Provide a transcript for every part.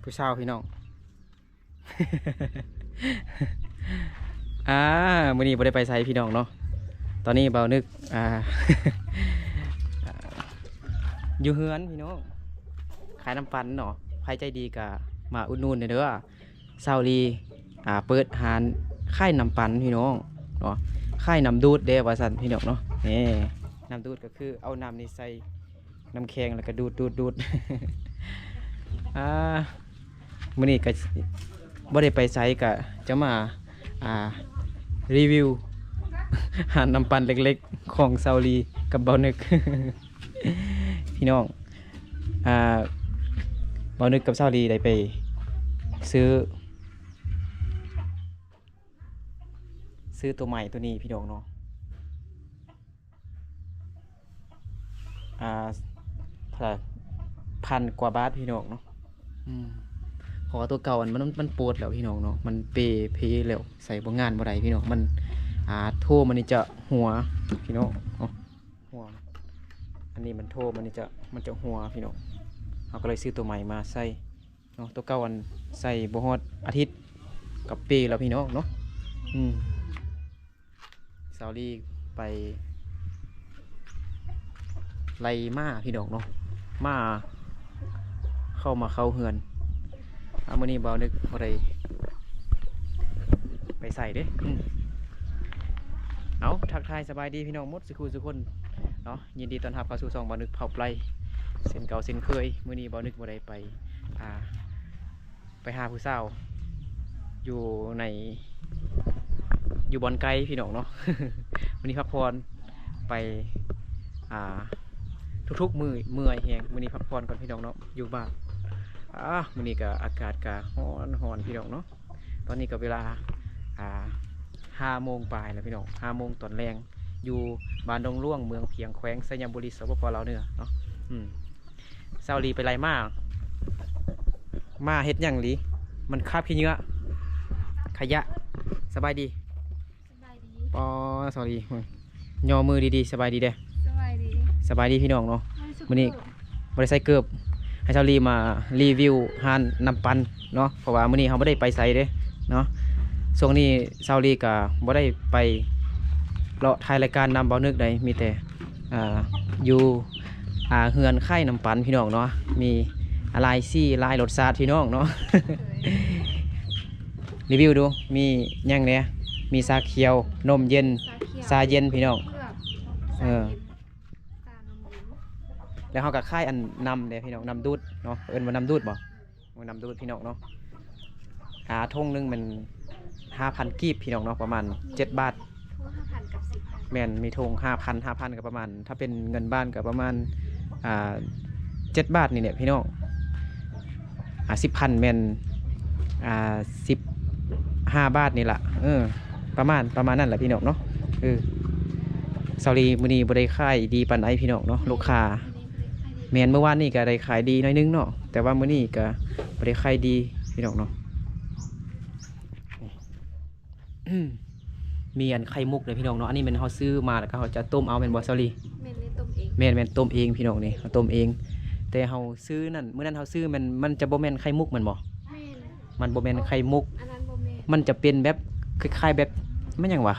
ຜູ້ສາວພີ່ນ້ອງ ອ່າ ມື້ນີ້ບໍ່ໄດ້ໄປໃສພີ່ນ້ອງເນາະ. ຕອນນີ້ບ່າວນຶກ ອ່າ ຢູ່ເຮືອນພີ່ນ້ອງ ຂາຍນ້ຳປັ່ນເນາະ. ໃຜໃຈດີກະມາອຸດໜູນແດ່ເດີ. ສາວລີ ອ່າ ເປີດຮ້ານຂາຍນ້ຳປັ່ນພີ່ນ້ອງເນາະ ຂາຍນ້ຳດູດເດ້ວ່າຊັ້ນພີ່ນ້ອງເນາະ. ນີ້ ນ້ຳດູດກໍຄືເອົານ້ຳນີ້ໃສ່ ນ້ຳແຂງ ແລ້ວກໍດູດໆໆ ອ່າ ມື້ນີ້ກໍບໍ່ໄດ້ໄປໃສ ກໍຈະມາ ອ່າ ຣີວິວຮ້ານນ້ຳປັ່ນເລັກໆ ຂອງສາວລີກັບບ່າວນຶກ ພີ່ນ້ອງ. ອ່າ ບ່າວນຶກກັບສາວລີໄດ້ໄປຊື້ ຊື້ຕົວໃໝ່ຕົວນີ້ພີ່ນ້ອງເນາະ. ອ່າ ເທົ່າໃດ ພັນກວ່າບາດພີ່ນ້ອງເນາະ. ອືມ ເພາະວ່າຕົວເກົ່າອັນມັນ ມັນໂປດແລ້ວພີ່ນ້ອງເນາະ ມັນເປເພແລ້ວ ໃຊ້ບໍ່ງານບໍ່ໄດ້ພີ່ນ້ອງ. ມັນ ອ່າ ໂທມັນນີ້ຈະຮົ່ວພີ່ນ້ອງເນາະ ຮົ່ວ. ອັນນີ້ມັນໂທມັນນີ້ຈະ ມັນຈະຮົ່ວພີ່ນ້ອງ. ເຮົາກໍເລີຍຊື້ຕົວໃໝ່ມາໃສ່ ເນາະ. ຕົວເກົ່າອັນໃສ່ບໍ່ຮອດອາທິດກໍເປແລ້ວພີ່ນ້ອງເນາະ. ອືມ ສາວລີໄປໄລ່ໝາພີ່ນ້ອງເນາະ ໝາເຂົ້າມາເຂົ້າເຮືອນ. ອ່າ ມື້ນີ້ບ່າວນຶກບໍ່ໄດ້ໄປໃສເດ້. ອືມ ເອົາ ທັກທາຍສະບາຍດີພີ່ນ້ອງໝົດ ສຸຂູສຸຄົນເນາະ. ຍິນດີຕ້ອນຮັບເຂົ້າສູ່ຊ່ອງບ່າວນຶກເຜົ່າໄປ ເຊັ່ນເກົ່າເຊັ່ນເຄີຍ. ມື້ນີ້ບ່າວນຶກບໍ່ໄດ້ໄປ ອ່າ ໄປຫາຜູ້ສາວຢູ່ໃນ ຢູ່ບ່ອນໄກພີ່ນ້ອງເນາະ. ມື້ນີ້ພັກຜ່ອນໄປ ອ່າ ທຸກໆມື້ ເມື່ອຍແຮງ. ມື້ນີ້ພັກຜ່ອນກ່ອນພີ່ນ້ອງເນາະ ຢູ່ບ້ານ. ອ່າ ມື້ນີ້ກໍອາກາດກໍຮ້ອນໆ ພີ່ນ້ອງເນາະ. ຕອນນີ້ກໍເວລາ ອ່າ ຫ້າໂມງປາຍແລ້ວພີ່ນ້ອງ ຫ້າໂມງຕອນແລງ ຢູ່ບ້ານດົງຫຼວງ ເມືອງພຽງ ແຂວງໄຊຍະບູລີ ສປປ ລາວເໜືອເນາະ. ອືມ ສາວລີໄປໄລ່ໝາ ໝາເຮັດຫຍັງລີ ມັນຄາບຂີ້ເຫຍື້ອ ຂະຫຍະ. ສະບາຍດີ ສະບາຍດີ ປໍ ສາວລີ ຍໍມືດີໆ ສະບາຍດີເດ້. ສະບາຍດີ ສະບາຍດີພີ່ນ້ອງເນາະ. ມື້ນີ້ບໍ່ໄດ້ໃສ່ເກີບ ໃຫ້ສາວລີມາຣີວິວຮ້ານນ້ຳປັ່ນເນາະ ເພາະວ່າມື້ນີ້ເຮົາບໍ່ໄດ້ໄປໃສເດ້ເນາະ. ຊ່ວງນີ້ສາວລີກໍບໍ່ໄດ້ໄປເລາະຖ່າຍລາຍການນຳບ່າວນຶກໃດ ມີແຕ່ ອ່າ ຢູ່ ອ່າ ເຮືອນຂາຍນ້ຳປັ່ນພີ່ນ້ອງເນາະ ມີຫຼາຍສີຫຼາຍລົດຊາດພີ່ນ້ອງເນາະ. ຣີວິວດູ ມີຫຍັງແດ່? ມີຊາຂຽວ ນົມເຢັນ ຊາຂຽວ ຊາເຢັນພີ່ນ້ອງ. ເອີ ຊາເຢັນ ຊານົມເຢັນ. ແລ້ວເຮົາກໍຂາຍອັນນ້ຳເດ້ພີ່ນ້ອງ ນ້ຳດູດເນາະ ເອີ້ນວ່ານ້ຳດູດບໍ່? ນ້ຳດູດພີ່ນ້ອງເນາະ. ອ່າ ຖົງໜຶ່ງແມ່ນຫ້າພັນກີບພີ່ນ້ອງເນາະ ປະມານເຈັດບາດ. ຖົງຫ້າພັນກັບສິບພັນ. ແມ່ນ ມີຖົງຫ້າພັນ ຫ້າພັນກໍປະມານ ຖ້າເປັນເງິນບາດກໍປະມານ ອ່າ ເຈັດບາດນີ້ແຫຼະພີ່ນ້ອງ. ອ່າ ສິບພັນແມ່ນ ອ່າ ສິບຫ້າບາດນີ້ລະ ເອີ ປະມານ ປະມານນັ້ນລະພີ່ນ້ອງເນາະ. ເອີ ສາວລີ ມື້ນີ້ບໍ່ໄດ້ຂາຍດີປານໃດພີ່ນ້ອງເນາະ ລູກຄ້າ. ແມ່ນ ມື້ວານນີ້ກໍໄດ້ຂາຍດີໜ້ອຍໜຶ່ງເນາະ ແຕ່ວ່າມື້ນີ້ກໍບໍ່ໄດ້ຂາຍດີພີ່ນ້ອງເນາະ. ນີ້ ມີອັນໄຂ່ມຸກເດ້ພີ່ນ້ອງເນາະ. ອັນນີ້ແມ່ນເຮົາຊື້ມາ ແລ້ວກໍເຮົາຈະຕົ້ມເອົາແມ່ນບໍ່ ສາວລີ? ແມ່ນ ແມ່ນຕົ້ມເອງ. ແມ່ນ ແມ່ນຕົ້ມເອງພີ່ນ້ອງ ນີ້ເຮົາຕົ້ມເອງ. ແຕ່ເຮົາຊື້ນັ້ນ ມື້ນັ້ນເຮົາຊື້ແມ່ນ ມັນຈະບໍ່ແມ່ນໄຂ່ມຸກແມ່ນບໍ່? ແມ່ນ ມັນບໍ່ແມ່ນໄຂ່ມຸກ ອັນນັ້ນບໍ່ແມ່ນ. ມັນຈະເປັນແບບ ຄ້າຍໆ ແບບ ແມ່ນຫຍັງຫວາ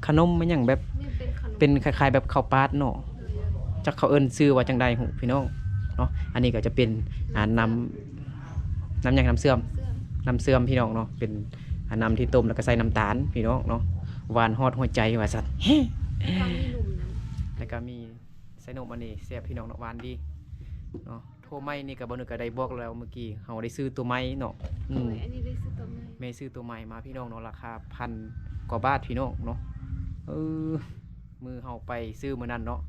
ຂະໜົມ ແມ່ນຫຍັງແບບ ແມ່ນເປັນຂະໜົມ ເປັນຄ້າຍໆ ແບບເຂົ້າປາດເນາະ. ເອີ ຈັກເຂົາເອີ້ນຊື່ວ່າຈັ່ງໃດຮູ້ພີ່ນ້ອງເນາະ. ອັນນີ້ກໍຈະເປັນ ອ່າ ນ້ຳ ນ້ຳຫຍັງ ນ້ຳເຊື່ອມ ນ້ຳເຊື່ອມ ນ້ຳເຊື່ອມພີ່ນ້ອງເນາະ. ເປັນ ອ່າ ນ້ຳທີ່ຕົ້ມແລ້ວກໍໃສ່ນ້ຳຕານພີ່ນ້ອງເນາະ ຫວານຮອດຫົວໃຈວ່າຊັ້ນ. ແລ້ວກໍມີນົມນຳ ແລ້ວກໍມີໃສ່ນົມ ອັນນີ້ແຊບພີ່ນ້ອງເນາະ ຫວານດີເນາະ. ໂທໄມ້ນີ້ກໍ ບ່າວນຶກກໍໄດ້ບອກແລ້ວ ເມື່ອກີ້ເຮົາໄດ້ຊື້ຕົວໃໝ່ເນາະ. ອືມ ໂດຍ ອັນນີ້ໄດ້ຊື້ຕົວໃໝ່ ແມ່ຊື້ຕົວໃໝ່ມາພີ່ນ້ອງເນາະ ລາຄາພັນກວ່າບາດພີ່ນ້ອງເນາະ. ເອີ ມື້ເຮົາໄປຊື້ມື້ນັ້ນເນາະ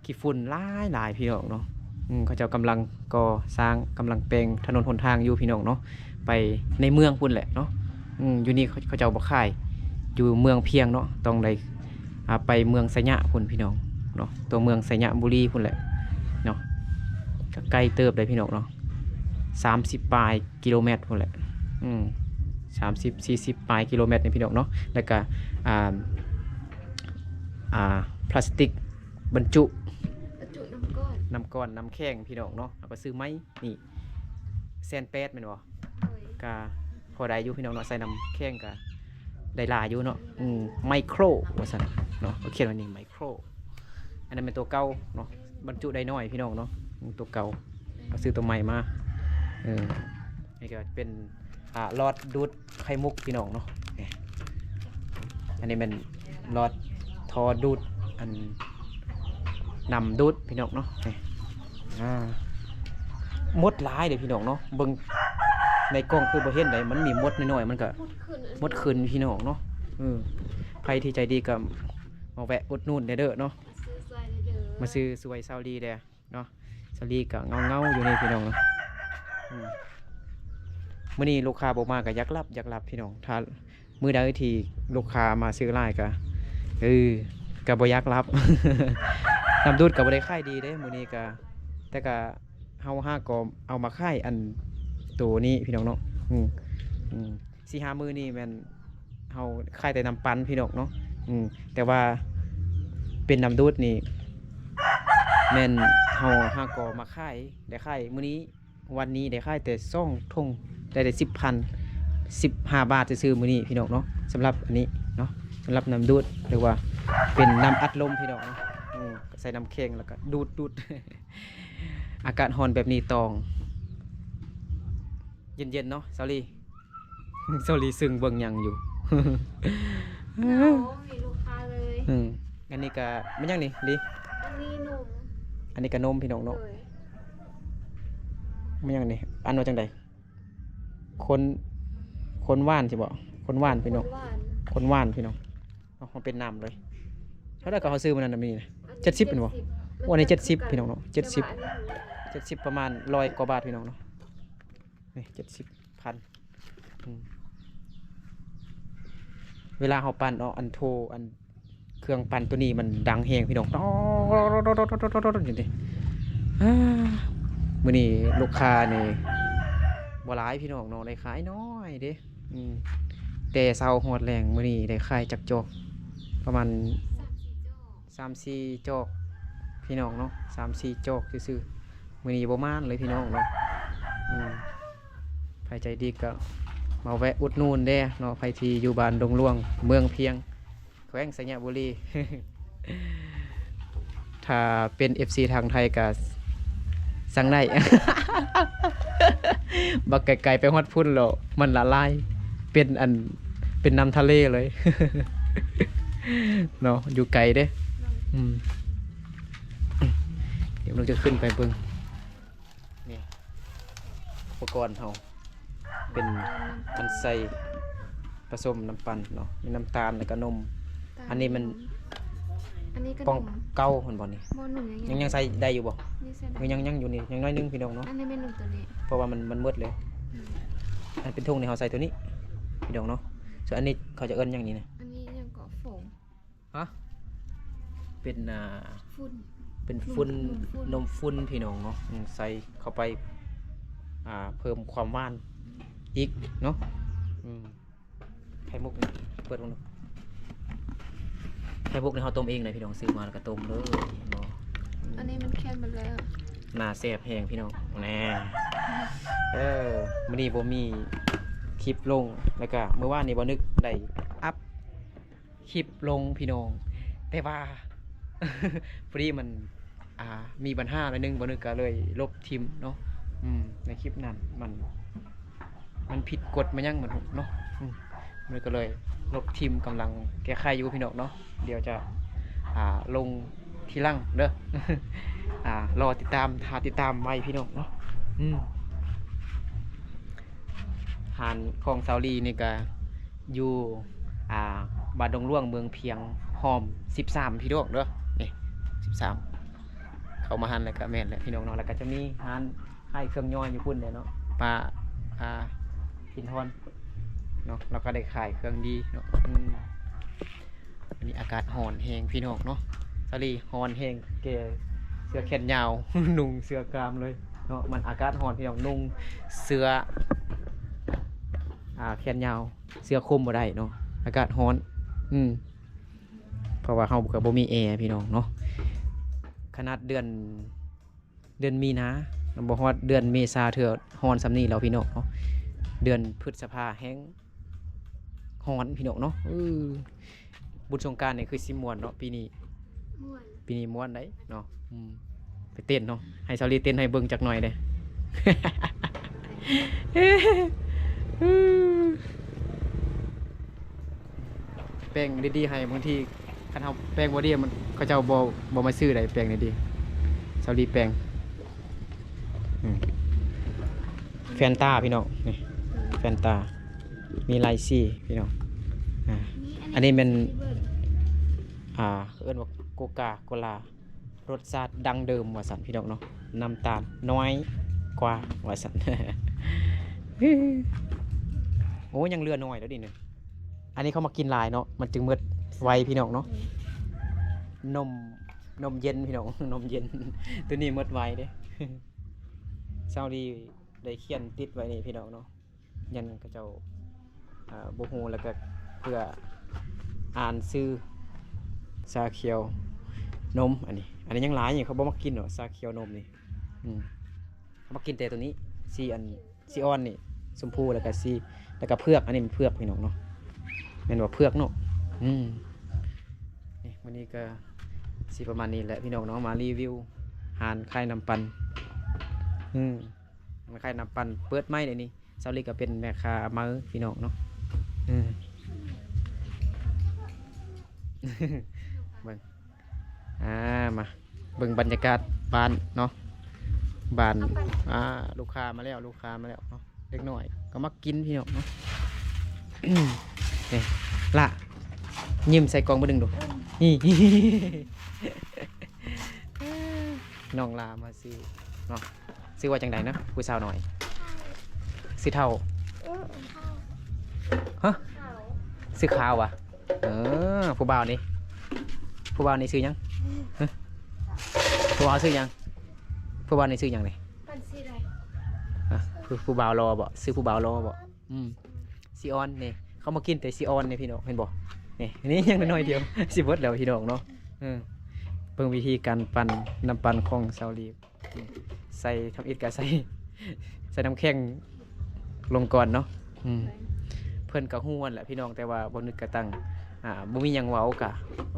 ຂີ້ຝຸ່ນຫຼາຍໆ ພີ່ນ້ອງເນາະ. ອືມ ເຂົາເຈົ້າກຳລັງກໍ່ສ້າງ ກຳລັງແປງຖະໜົນຫົນທາງຢູ່ພີ່ນ້ອງເນາະ ໄປໃນເມືອງພຸ້ນແຫຼະເນາະ. ອືມ ຢູ່ນີ້ເຂົາ ເຂົາເຈົ້າບໍ່ຂາຍ ຢູ່ເມືອງພຽງເນາະ ຕ້ອງໄດ້ ອ່າ ໄປເມືອງໄຊຍະພຸ້ນພີ່ນ້ອງເນາະ ຕົວເມືອງໄຊຍະບູລີພຸ້ນແຫຼະເນາະ. ກໍໄກເຕີບເດ້ພີ່ນ້ອງເນາະ ສາມສິບປາຍກິໂລແມັດພຸ້ນແຫຼະ. ອືມ ສາມສິບ ສີ່ສິບປາຍກິໂລແມັດນີ້ພີ່ນ້ອງເນາະ. ແລ້ວກໍ ອ່າ ອ່າ ພລາສຕິກບັນຈຸ ບັນຈຸນ້ຳກ້ອນ ນ້ຳກ້ອນ ນ້ຳແຂງພີ່ນ້ອງເນາະ. ເຮົາກໍຊື້ໃໝ່ນີ້ ແສນແປດແມ່ນບໍ່? ໂດຍ ກະພໍໄດ້ຢູ່ພີ່ນ້ອງເນາະ ໃສ່ນ້ຳແຂງກະໄດ້ຫຼາຍຢູ່ເນາະ. ອືມ ໄມໂຄຣວ່າຊັ້ນເນາະ ເຂົາຂຽນວ່ານີ້ໄມໂຄຣ. ອັນນັ້ນແມ່ນຕົວເກົ່າເນາະ ບັນຈຸໄດ້ໜ້ອຍພີ່ນ້ອງເນາະ. ອືມ ຕົວເກົ່າ ເຮົາຊື້ຕົວໃໝ່ມາ. ເອີ ນີ້ກະເປັນ ອ່າ ຫຼອດດູດໄຂ່ມຸກພີ່ນ້ອງເນາະ. ນີ້ ອັນນີ້ແມ່ນຫຼອດທໍ່ດູດ ອັນ ນ້ຳດູດພີ່ນ້ອງເນາະ. ນີ້ ອ່າ ມົດຫຼາຍເດ້ພີ່ນ້ອງເນາະ. ເບິ່ງໃນກ້ອງຄືບໍ່ເຫັນໃດ ມັນມີມົດນ້ອຍໆ ມັນກະມົດຂຶ້ນພີ່ນ້ອງເນາະ. ເອີ ໃຜທີ່ໃຈດີກະມາແວະອຸດໜູນແດ່ເດີເນາະ ມາຊື້ຊ່ວຍສາວລີແດ່ເນາະ. ສາວລີກະເງົາໆຢູ່ນີ້ພີ່ນ້ອງເນາະ. ອືມ ມື້ນີ້ລູກຄ້າບໍ່ມາກະຢາກຫຼັບ ຢາກຫຼັບພີ່ນ້ອງ. ຖ້າມື້ໃດທີ່ລູກຄ້າມາຊື້ຫຼາຍກະ ເອີ ກະບໍ່ຢາກຫຼັບ. ນ້ຳດູດກະບໍ່ໄດ້ຂາຍດີເດ້ມື້ນີ້ກະ ແຕ່ກະເຮົາຫາກໍເອົາມາຂາຍອັນໂຕນີ້ພີ່ນ້ອງເນາະ. ອືມ ອືມ ສີ່ຫ້າມື້ນີ້ແມ່ນເຮົາຂາຍແຕ່ນ້ຳປັ່ນພີ່ນ້ອງເນາະ. ອືມ ແຕ່ວ່າເປັນນ້ຳດູດນີ້ແມ່ນເຮົາຫາກໍມາຂາຍ ໄດ້ຂາຍມື້ນີ້ ວັນນີ້ໄດ້ຂາຍແຕ່ສອງຖົງ ໄດ້ແຕ່ສິບພັນ ສິບຫ້າບາດຊື່ໆ ມື້ນີ້ພີ່ນ້ອງເນາະ. ສຳລັບອັນນີ້ເນາະ ສຳລັບນ້ຳດູດ ຫຼືວ່າເປັນນ້ຳອັດລົມພີ່ນ້ອງເນາະ. ອືມ ໃສ່ນ້ຳແຂງແລ້ວກະດູດໆ ອາກາດຮ້ອນແບບນີ້ຕ້ອງເຢັນໆ ເນາະ ສາວລີ. ສາວລີຊຶ່ງເບິ່ງຫຍັງຢູ່? ເອົາ ມີລູກຄ້າເລີຍ. ອືມ ອັນນີ້ກະແມ່ນຫຍັງນີ້ລີ? ອັນນີ້ນົມ. ອັນນີ້ກະນົມພີ່ນ້ອງເນາະ. ໂດຍ ແມ່ນຫຍັງນີ້? ອ່ານວ່າຈັ່ງໃດ? ຄົນ ຄົນຫວານຊິບໍ? ຄົນຫວານພີ່ນ້ອງ ຄົນຫວານ ຄົນຫວານພີ່ນ້ອງ. ເອົາ ມັນເປັນນ້ຳເລີຍ. ເທົ່າໃດກະເຮົາຊື້ມື້ນັ້ນນະ ມີນະ ອັນນີ້ ເຈັດສິບແມ່ນບໍ່? ເຈັດສິບ. ໂອ້ ອັນນີ້ເຈັດສິບພີ່ນ້ອງເນາະ ເຈັດສິບ ແຕ່ວ່າອັນນີ້ ເຈັດສິບ ປະມານຮ້ອຍກວ່າບາດພີ່ນ້ອງເນາະ. ນີ້ ເຈັດສິບພັນ. ອືມ ເວລາເຮົາປັ່ນເນາະ ອັນໂທ ອັນເຄື່ອງປັ່ນໂຕນີ້ມັນດັງແຮງພີ່ນ້ອງ ນີ້ເດ້. ອ່າ ມື້ນີ້ລູກຄ້ານີ້ບໍ່ຫຼາຍພີ່ນ້ອງເນາະ ໄດ້ຂາຍໜ້ອຍເດ້. ອືມ ແຕ່ເຊົ້າຮອດແລງມື້ນີ້ໄດ້ຂາຍຈັກຈອກ? ປະມານສາມສີ່ຈອກ ສາມສີ່ຈອກພີ່ນ້ອງເນາະ ສາມສີ່ຈອກຊື່ໆ. ມື້ນີ້ບໍ່ໝານເລີຍພີ່ນ້ອງເນາະ. ອືມ ໃຜໃຈດີກະມາແວະອຸດໜູນແດ່ເນາະ ໃຜທີ່ຢູ່ບ້ານດົງຫຼວງ ເມືອງພຽງ ແຂວງໄຊຍະບູລີ. ຖ້າເປັນເອັຟຊີທາງໄທກະສັ່ງໄດ້ ບັກໄກໆ ໄປຮອດພຸ້ນແລ້ວ ມັນລະລາຍ ເປັນອັນ ເປັນນ້ຳທະເລເລີຍເນາະ ຢູ່ໄກເດ້. ອືມ ດຽວໜູຈະຂຶ້ນໄປເບິ່ງ ນີ້ ອຸປະກອນເຮົາ ເປັນອັນໃສ່ປະສົມນ້ຳປັ່ນເນາະ ມີນ້ຳຕານ ແລ້ວກະນົມ. ອັນນີ້ມັນ ອັນນີ້ກະນົມ ປ່ອງເກົ່າຫັ້ນບໍ່ນີ້? ບໍ່ ນົມຍັງ ຍັງ ຍັງໃສ່ໄດ້ຢູ່ບໍ່? ຍັງໃສ່ໄດ້ ຍັງ ຍັງຢູ່ນີ້ ຍັງໜ້ອຍໜຶ່ງພີ່ນ້ອງເນາະ. ອັນນີ້ແມ່ນນົມໂຕນີ້ ເພາະວ່າມັນ ມັນໝົດແລ້ວ. ອືມ ອັນເປັນຖົງນີ້ເຮົາໃສ່ໂຕນີ້ພີ່ນ້ອງເນາະ. ສ່ວນອັນນີ້ເຂົາຈະເອີ້ນຫຍັງນີ້ນະ? ອັນນີ້ຫຍັງເກາະ? ຝົງ ຮະ? ເປັນ ອ່າ ຝຸ່ນ ເປັນຝຸ່ນ ຝຸ່ນ ນົມຝຸ່ນ ນົມຝຸ່ນພີ່ນ້ອງເນາະ. ອືມ ໃສ່ເຂົ້າໄປ ອ່າ ເພີ່ມຄວາມຫວານອີກເນາະ. ອືມ ໄຂ່ມຸກນີ້ ເປີດເບິ່ງດູ. ໄຂ່ມຸກນີ້ເຮົາຕົ້ມເອງນະພີ່ນ້ອງ ຊື້ມາແລ້ວກະຕົ້ມເລີຍ ເຫັນບໍ່? ອັນນີ້ມັນແຄບໝົດແລ້ວ ໜ້າແຊບແຮງພີ່ນ້ອງ ແນ່. ເອີ ມື້ນີ້ບໍ່ມີຄລິບລົງ ແລ້ວກະມື້ວານນີ້ບໍ່ນຶກໄດ້ອັບ ຄລິບລົງພີ່ນ້ອງ ແຕ່ວ່າ ພໍດີມັນ ອ່າ ມີບັນຫາໜ້ອຍໜຶ່ງ ບ່າວນຶກກະເລີຍລົບຖິ້ມເນາະ. ອືມ ໃນຄລິບນັ້ນມັນ ມັນຜິດກົດມາຫຍັງມັນເນາະ. ອືມ ມັນກະເລີຍລົບຖິ້ມ ກຳລັງແກ້ໄຂຢູ່ພີ່ນ້ອງເນາະ. ດຽວຈະ ອ່າ ລົງທີຫຼັງເດີ ອ່າ ລໍຕິດຕາມ ຖ້າຕິດຕາມໄວ້ພີ່ນ້ອງເນາະ. ອືມ ຮ້ານຂອງສາວລີນີ້ກະຢູ່ ອ່າ ບ້ານດົງຫຼວງ ເມືອງພຽງ ຫ້ອມສິບສາມ ພີ່ນ້ອງເດີ. ນີ້ ສິບສາມ ເຂົ້າມາຫັ້ນແລ້ວກະແມ່ນແຫຼະພີ່ນ້ອງເນາະ. ແລ້ວກະຈະມີຮ້ານຂາຍເຄື່ອງຍ່ອຍຢູ່ພຸ້ນແຫຼະເນາະ ປ້າ ອ່າ ພິນທອນເນາະ ລາວກະໄດ້ຂາຍເຄື່ອງດີເນາະ. ອືມ ວັນນີ້ອາກາດຮ້ອນແຮງພີ່ນ້ອງເນາະ. ສາລີຮ້ອນແຮງ ແກ່ເສື້ອແຂນຍາວ ນຸ່ງເສື້ອກາມເລີຍເນາະ. ມັນອາກາດຮ້ອນພີ່ນ້ອງ ນຸ່ງເສື້ອ ອ່າ ແຂນຍາວ ເສື້ອຄົມບໍ່ໄດ້ເນາະ ອາກາດຮ້ອນ. ອືມ ເພາະວ່າເຮົາກະບໍ່ມີແອພີ່ນ້ອງເນາະ. ຂະໜາດເດືອນ ເດືອນມີນາ ບໍ່ຮອດເດືອນເມສາເທື່ອຮ້ອນສ່ຳນີ້ແລ້ວ ພີ່ນ້ອງເນາະ. ເດືອນພຶດສະພາແຮງຮ້ອນ ພີ່ນ້ອງເນາະ. ເອີ ບຸນສົງການນີ້ຄືຊິມ່ວນເນາະປີນີ້. ມ່ວນ ປີນີ້ມ່ວນໄດ໋ເນາະ. ອືມ ໄປເຕັ້ນເນາະ ໃຫ້ສາວລີເຕັ້ນໃຫ້ເບິ່ງຈັກໜ່ອຍເດ້. ແປງດີໆ ໃຫ້ ບາງທີຄັນເຮົາແປງບໍ່ດີ ມັນ ເຂົາເຈົ້າບໍ່ ບໍ່ມາຊື້ໄດ໋ ແປງດີໆ. ສາວລີແປງ ອືມ ແຟນຕາ ພີ່ນ້ອງ ນີ້ ແຟນຕາ ມີຫຼາຍສີ ພີ່ນ້ອງ. ອ່າ ອັນນີ້ແມ່ນ ອ່າ ເອີ້ນວ່າໂກກາໂກລາ ລົດຊາດດັ້ງເດີມວ່າຊັ້ນ ພີ່ນ້ອງເນາະ, ນ້ຳຕານນ້ອຍກວ່າວ່າຊັ້ນ. ໂອ້ ຍັງເຫຼືອໜ້ອຍແລ້ວນີ້ນະ. ອັນນີ້ເຂົາມາກິນຫຼາຍເນາະ ມັນຈຶ່ງໝົດໄວ ພີ່ນ້ອງເນາະ. ອືມ ນົມ ນົມເຢັນ ພີ່ນ້ອງ ນົມເຢັນ ໂຕນີ້ໝົດໄວເດ້. ສາວລີໄດ້ຂຽນຕິດໄວ້ນີ້ ພີ່ນ້ອງເນາະ. ຢ້ານເຂົາເຈົ້າ ອ່າ ບໍ່ຮູ້ ແລ້ວກໍເພື່ອອ່ານຊື່ ຊາຂຽວນົມ. ອັນນີ້ ອັນນີ້ຍັງຫຼາຍຢູ່ ເຂົາບໍ່ມັກກິນດອກ ຊາຂຽວນົມນີ້. ອືມ ເຂົາມັກກິນແຕ່ໂຕນີ້ ສີອັນ ສີອ່ອນນີ້ ຊົມພູ ແລ້ວກໍສີ ແລ້ວກໍເຜືອກ. ອັນນີ້ມັນເຜືອກ ພີ່ນ້ອງເນາະ ແມ່ນບໍ່ ເຜືອກເນາະ. ອືມ ນີ້ ມື້ນີ້ກໍຊິປະມານນີ້ແຫຼະ ພີ່ນ້ອງເນາະ ມາຣີວິວຮ້ານຂາຍນ້ຳປັ່ນ. ອືມ ຮ້ານຂາຍນ້ຳປັ່ນເປີດໃໝ່ເດນີ້. ສາວລີກໍເປັນແມ່ຄ້າໃໝ່ ພີ່ນ້ອງເນາະ. ເອີ ເບິ່ງ ອ່າ ມາເບິ່ງບັນຍາກາດບ້ານເນາະ ບ້ານ. ອ່າ ລູກຄ້າມາແລ້ວ ລູກຄ້າມາແລ້ວເນາະ. ເດັກນ້ອຍກໍມັກກິນ ພີ່ນ້ອງເນາະ. ນີ້ ລະ ຍິ້ມໃສ່ກ້ອງເບິ່ງດູ ນີ້ ນ້ອງລາມາຊື້ເນາະ. ຊື່ວ່າຈັ່ງໃດນະ ຜູ້ສາວນ້ອຍ? ຊື່ເຖົ້າ. ຮະ? ຊື່ຂາວຫວາ? ເອີ ຜູ້ບ່າວນີ້ ຜູ້ບ່າວນີ້ຊື່ຫຍັງ? ຮະ? ຜູ້ບ່າວຊື່ຫຍັງ? ຜູ້ບ່າວນີ້ຊື່ຫຍັງນີ້? ອ່ະ ຜູ້ ຜູ້ບ່າວຫຼໍ່ບໍ? ຊື່ຜູ້ບ່າວຫຼໍ່ບໍ? ອືມ ຊີອອນນີ້ ເຂົາມາກິນແຕ່ຊີອອນນີ້ ພີ່ນ້ອງ ເຫັນບໍ່? ນີ້ ນີ້ຍັງໜ້ອຍດຽວ ຊິເບິດແລ້ວ ພີ່ນ້ອງເນາະ. ເອີ ເບິ່ງວິທີການປັ່ນນ້ຳປັ່ນຂອງສາວລີ. ໃສ່ທຳອິດກະໃສ່ ໃສ່ນ້ຳແຂງລົງກ່ອນເນາະ. ອືມ ເພິ່ນກະຮູ້ຫັ້ນແຫຼະ ພີ່ນ້ອງ ແຕ່ວ່າບໍ່ນຶກກະຕັ້ງ ອ່າ ບໍ່ມີຫຍັງເວົ້າກະ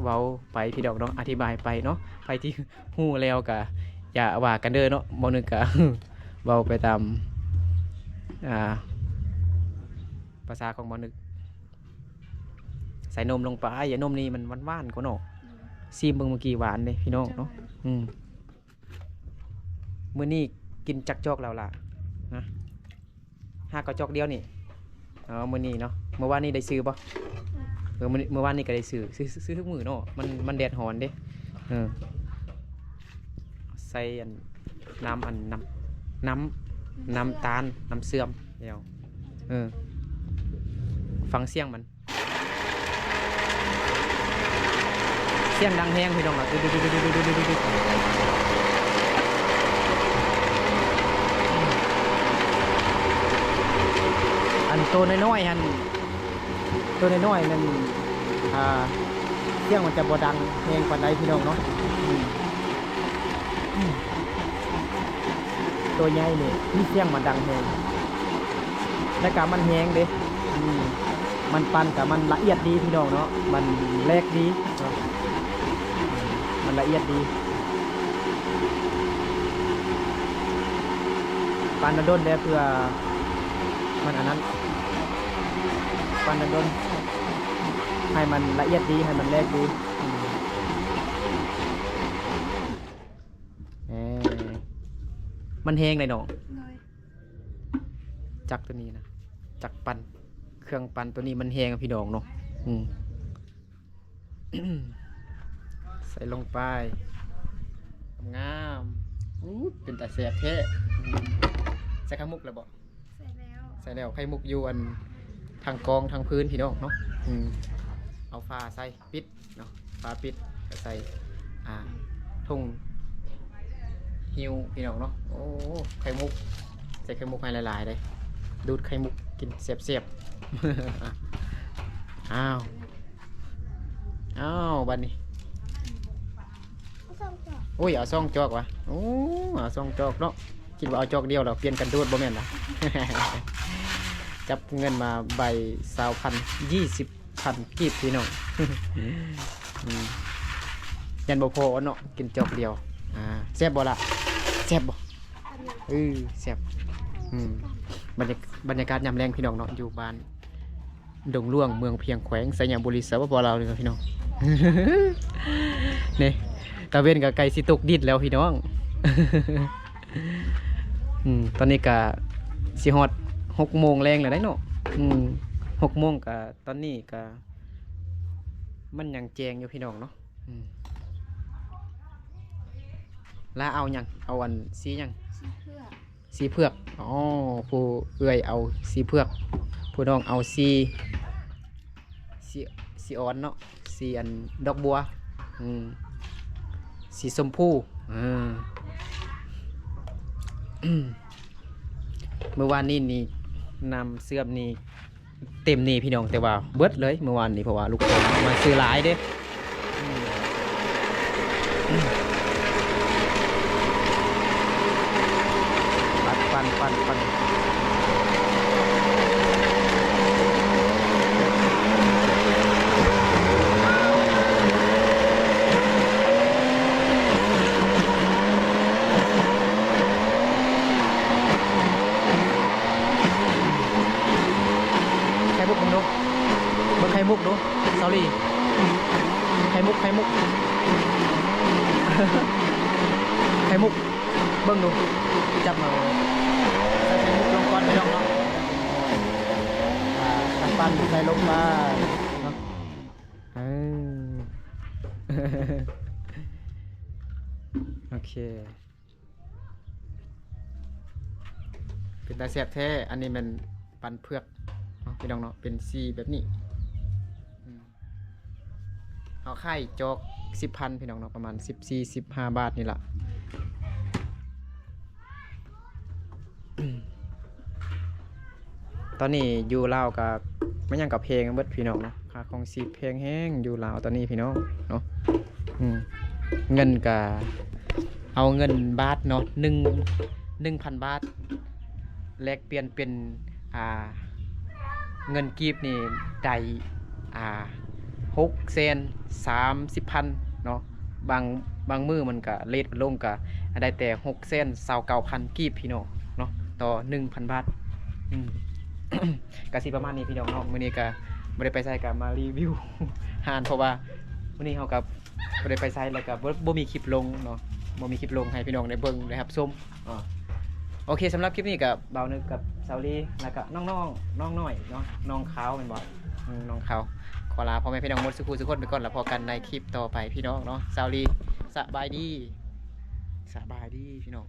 ເວົ້າໄປ ພີ່ນ້ອງເນາະ ອະທິບາຍໄປເນາະ. ໃຜທີ່ຮູ້ແລ້ວກະຢ່າວ່າກັນເດີເນາະ ບໍ່ນຶກກະເວົ້າໄປຕາມ ອ່າ ພາສາຂອງບໍ່ນຶກ. ໃສ່ນົມລົງໄປ ຢານົມນີ້ມັນຫວານໆກວ່າເນາະ. ຊີມເບິ່ງ ມື້ກີ້ຫວານເດ້ ພີ່ນ້ອງເນາະ. ອືມ ມື້ນີ້ກິນຈັກຈອກແລ້ວລະ? ຮະ? ຫາກໍຈອກດຽວນີ້. ອໍ ມື້ນີ້ເນາະ. ມື້ວານນີ້ໄດ້ຊື້ບໍ່? ເອີ ມື້ ມື້ວານນີ້ກໍໄດ້ຊື້ ຊື້ ຊື້ທຸກມື້ເນາະ. ມັນ ມັນແດດຮ້ອນເດ້. ເອີ ໃສ່ອັນ ນ້ຳ ອັນ ນ້ຳ ນ້ຳ ນ້ຳຕານ ນ້ຳເຊື່ອມແລ້ວ. ເອີ ຟັງສຽງມັນ. ສຽງດັງແຮງ ພີ່ນ້ອງເນາະ. ອັນໂຕນ້ອຍໆຫັ້ນ ໂຕນ້ອຍໆນັ້ນ ອ່າ ສຽງມັນຈະບໍ່ດັງແຮງປານໃດ ພີ່ນ້ອງເນາະ. ອືມ ອືມ ໂຕໃຫຍ່ນີ້ ສຽງມັນດັງແຮງ ແລ້ວກະມັນແຮງເດ້. ອືມ ມັນປັ່ນກະມັນລະອຽດດີ ພີ່ນ້ອງເນາະ ມັນແຫຼກດີເນາະ ມັນລະອຽດດີ. ປັ່ນດົນໆແດ່ ເພື່ອມັນອັນນັ້ນ ປັ່ນດົນໆ ໃຫ້ມັນລະອຽດດີ ໃຫ້ມັນແຫຼກດີ. ເອີ ມັນແຮງໄດ໋ນ້ອງ. ໂດຍ ຈັກໂຕນີ້ນະ ຈັກປັ່ນ ເຄື່ອງປັ່ນໂຕນີ້ມັນແຮງ ພີ່ນ້ອງເນາະ. ອືມ ໃສ່ລົງໄປ ງາມ. ອູ້ ເປັນຕາແຊບແທ້. ອືມ ໃສ່ໄຂ່ມຸກແລ້ວບໍ່? ໃສ່ແລ້ວ ໃສ່ແລ້ວ. ໄຂ່ມຸກຢູ່ອັນທາງກອງທາງພື້ນ ພີ່ນ້ອງເນາະ. ອືມ ເອົາຝາໃສ່ ປິດເນາະ ຝາປິດ ກະໃສ່ ອ່າ ຖົງຫິ້ວ ພີ່ນ້ອງເນາະ. ໂອ້ ໄຂ່ມຸກ ໃສ່ໄຂ່ມຸກໃຫ້ຫຼາຍໆເດ້ ດູດໄຂ່ມຸກກິນແຊບໆ. ອ້າວ ອ້າວ ບາດນີ້ ເອົາສອງຈອກ ໂອ້ຍ ເອົາສອງຈອກຫວາ? ໂອ້ ເອົາສອງຈອກເນາະ. ຄິດວ່າເອົາຈອກດຽວແລ້ວປ່ຽນກັນດູດ ບໍ່ແມ່ນນະ. ຈັບເງິນມາໃບຊາວພັນ ຊາວພັນ ກີບພີ່ນ້ອງ. ອືມ ຍັງບໍ່ພໍເນາະ ກິນຈອກດຽວ. ອ່າ ແຊບບໍ່ລະ? ແຊບບໍ່? ເອີ ແຊບ. ອືມ ບັນຍາ ບັນຍາກາດຍາມແລງພີ່ນ້ອງເນາະ ຢູ່ບ້ານ ດົງຫຼວງ ເມືອງພຽງ ແຂວງໄຊຍະບູລີ ສປປ ລາວ ເດີພີ່ນ້ອງ. ນີ້ ຕາເວັນກໍໃກ້ຊິຕົກດິນແລ້ວພີ່ນ້ອງ. ອືມ ຕອນນີ້ກໍຊິຮອດຫົກໂມງແລງແລ້ວເດ້ເນາະ. ອືມ ຫົກໂມງກໍ ຕອນນີ້ກໍມັນຍັງແຈ້ງຢູ່ພີ່ນ້ອງເນາະ. ອືມ ລາເອົາຫຍັງ? ເອົາອັນ ສີຫຍັງ? ສີເຜືອກ. ອໍ ຜູ້ເອື້ອຍເອົາສີເຜືອກ ຜູ້ນ້ອງເອົາສີ ສີ ສີອ່ອນເນາະ ສີອັນດອກບົວ. ອືມ ສີຊົມພູ. ເອີ ມື້ວານນີ້ນີ້ ນ້ຳເຊື່ອມນີ້ ເຕັມນີ້ພີ່ນ້ອງ ແຕ່ວ່າເບິດເລີຍມື້ວານນີ້ ເພາະວ່າລູກຄ້າມາຊື້ຫຼາຍເດ້. ໄຂ່ມຸກເບິ່ງດູ ເບິ່ງໄຂ່ມຸກດູ ສາວລີ. ໄຂ່ມຸກ ໄຂ່ມຸກ ໄຂ່ມຸກ ເບິ່ງດູ ຈັບມາ ໃສ່ໄຂ່ມຸກລົງກ່ອນພີ່ນ້ອງເນາະ. ອ່າ ນ້ຳປັ່ນໃສ່ລົງໄປເນາະ. ເອີ ໂອເຄ ເປັນຕາແຊບແທ້. ອັນນີ້ແມ່ນປັ້ນເຜືອກເນາະ ພີ່ນ້ອງເນາະ ເປັນສີແບບນີ້. ອືມ ເຮົາຂາຍຈອກສິບພັນພີ່ນ້ອງເນາະ ປະມານສິບສີ່ ສິບຫ້າບາດນີ້ລະ. ຕອນນີ້ຢູ່ລາວກໍແມ່ນຫຍັງກໍແພງເບິດພີ່ນ້ອງເນາະ ຄ່າຄອງຊີບແພງແຮງຢູ່ລາວຕອນນີ້ພີ່ນ້ອງເນາະ. ອືມ ເງິນກໍເອົາເງິນບາດເນາະ ໜຶ່ງ ໜຶ່ງພັນບາດ ແລກປ່ຽນເປັນ ອ່າ ເງິນກີບນີ້ໄດ້ ອ່າ ຫົກແສນສາມສິບພັນເນາະ. ບາງ ບາງມື້ມັນກະເຣດມັນລົງ ກະໄດ້ແຕ່ຫົກແສນຊາວເກົ້າພັນກີບພີ່ນ້ອງເນາະ ຕໍ່ໜຶ່ງພັນບາດ. ອືມ ກະຊິປະມານນີ້ພີ່ນ້ອງເນາະ. ມື້ນີ້ກະບໍ່ໄດ້ໄປໃສ ກະມາຣີວິວຮ້ານ ເພາະວ່າມື້ນີ້ເຮົາກະບໍ່ໄດ້ໄປໃສ ແລ້ວກະບໍ່ ບໍ່ມີຄລິບລົງເນາະ ບໍ່ມີຄລິບລົງໃຫ້ພີ່ນ້ອງໄດ້ເບິ່ງໄດ້ຮັບຊົມ. ອໍ ໂອເຄ ສຳລັບຄລິບນີ້ກໍບ່າວນຶກກັບສາວລີ ແລ້ວກໍນ້ອງໆ ນ້ອງນ້ອຍເນາະ ນ້ອງຂາວແມ່ນບໍ່? ອືມ ນ້ອງຂາວ ຂໍລາພໍ່ແມ່ພີ່ນ້ອງໝົດສູ່ຜູ້ສູ່ຄົນໄປກ່ອນ ແລ້ວພໍ້ກັນໃນຄລິບຕໍ່ໄປພີ່ນ້ອງເນາະ. ສາວລີ ສະບາຍດີ ສະບາຍດີພີ່ນ້ອງ.